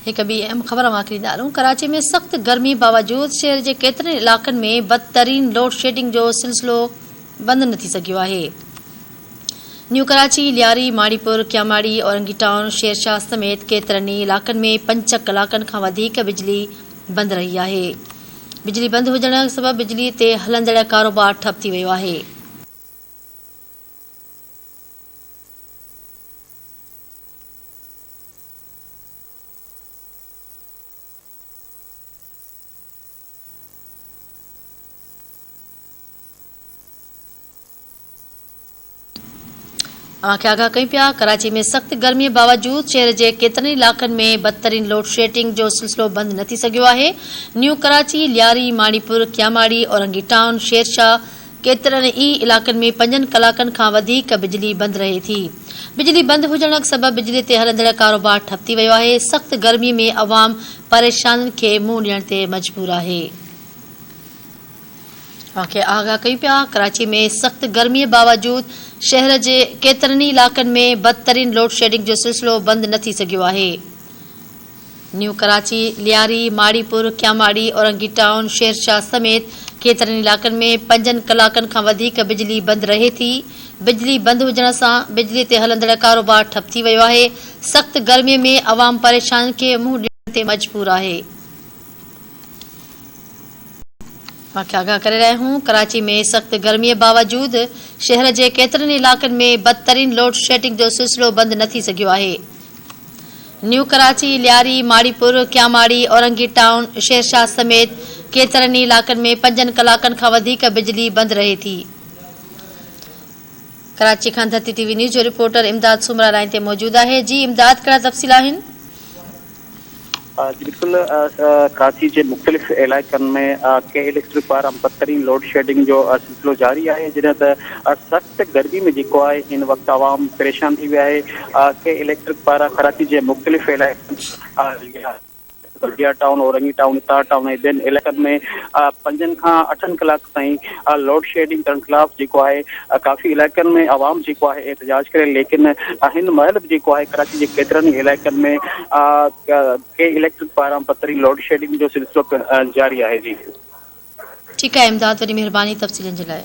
هڪ ٻي اهم خبر اوهان کي ڏيندا هلون، ڪراچي ۾ سخت گرمي باوجود شهر جي ڪيترن علائقن ۾ بدترين لوڊشيڊنگ جو سلسلو بند نه ٿي سگهيو آهي. نيو ڪراچي، لياري، ماڙيپور، ڪياماڙي، اورنگي ٽائون، شيرشاهه سميت ڪيترن ئي علائقن ۾ پنج ڪلاڪن کان وڌيڪ بجلي بند رهي آهي. بجلي بند هجڻ سبب بجلي تي هلندڙ ڪاروبار ٺپ ٿي ويو آهي. اوهان کي آگاهه ڪيون پيا ڪراچي ۾ سخت گرمي باوجود شهر جي ڪيترن ئي علائقن ۾ بدترين لوڊشيڊنگ جو سلسلو بند نه ٿي سگهيو آهي نيو ڪراچي لياري ماڻيپور ڪياماڙي اورنگي ٽائون شيرشاهه ڪيترن ئي علائقن ۾ پنجن ڪلاڪن کان وڌيڪ بجلي بند رهي ٿي. بجلي بند هجڻ سبب بجلي تي هلندڙ ڪاروبار ٺپ ٿي ويو آهي، سخت گرمي ۾ عوام پريشانين کي منهن ڏيڻ تي مجبور آهي. اوهان کي آگاهه ڪيون پيا ڪراچي ۾ سخت گرمي باوجود شهر جي ڪيترن ئي علائقن ۾ بدترين لوڊشيڊنگ جو سلسلو بند نه ٿي سگهيو آهي. نيو ڪراچي، لياري، ماڙيپور، ڪياماڙي، اورنگي ٽائون، شيرشاهه سميت ڪيترن علائقن ۾ پنجن ڪلاڪن کان وڌيڪ بجلي بند رهي ٿي، بجلي بند هجڻ سان بجلي تي هلندڙ ڪاروبار ٺپ ٿي ويو آهي، سخت گرمي ۾ عوام پريشانين کي منهن ڏيڻ تي مجبور آهي. اوهان کي آگاهه ڪري رهيا آهيون ڪراچي ۾ سخت گرمي باوجود شهر جي ڪيترن علائقن ۾ بدترين لوڊشيڊنگ جو سلسلو بند نه ٿي سگهيو آهي. نيو ڪراچي، لياري، ماڙيپور، ڪياماڙي، اورنگي ٽائون، شيرشاهه سميت ڪيترن ئي علائقن ۾ پنجن ڪلاڪن کان وڌيڪ بجلي بند رهي ٿي. ڪراچي کان ڌرتي ٽي وي نيوز جو رپورٽر امداد سومرا لائين تي موجود آهي. جي امداد ڪهڙا تفصيل آهن؟ جي بلڪل ڪراچي جي مختلف علائقن ۾ ڪي اليڪٽرڪ پاران بدترين لوڊشيڊنگ جو سلسلو جاري آهي جڏهن ته سخت گرمي ۾ جيڪو آهي هن وقت عوام پريشان ٿي ويو آهي ڪي اليڪٽرڪ پاران ڪراچي جي مختلف علائقن Baldia town, Orangi town, Ittehad town ۽ ٻين علائقن ۾ پنجن کان اٺن ڪلاڪ تائين لوڊشيڊنگ ڪرڻ خلاف جيڪو آهي ڪافي علائقن ۾ عوام جيڪو آهي احتجاج ڪري ليڪن هن مهل به جيڪو آهي ڪراچي جي ڪيترن ئي علائقن ۾ ڪي اليڪٽرڪ پاران بدترين لوڊشيڊنگ جو سلسلو پڻ جاري آهي جي. ٺيڪ آهي امداد وڏي مهرباني تفصيلن جي لاء.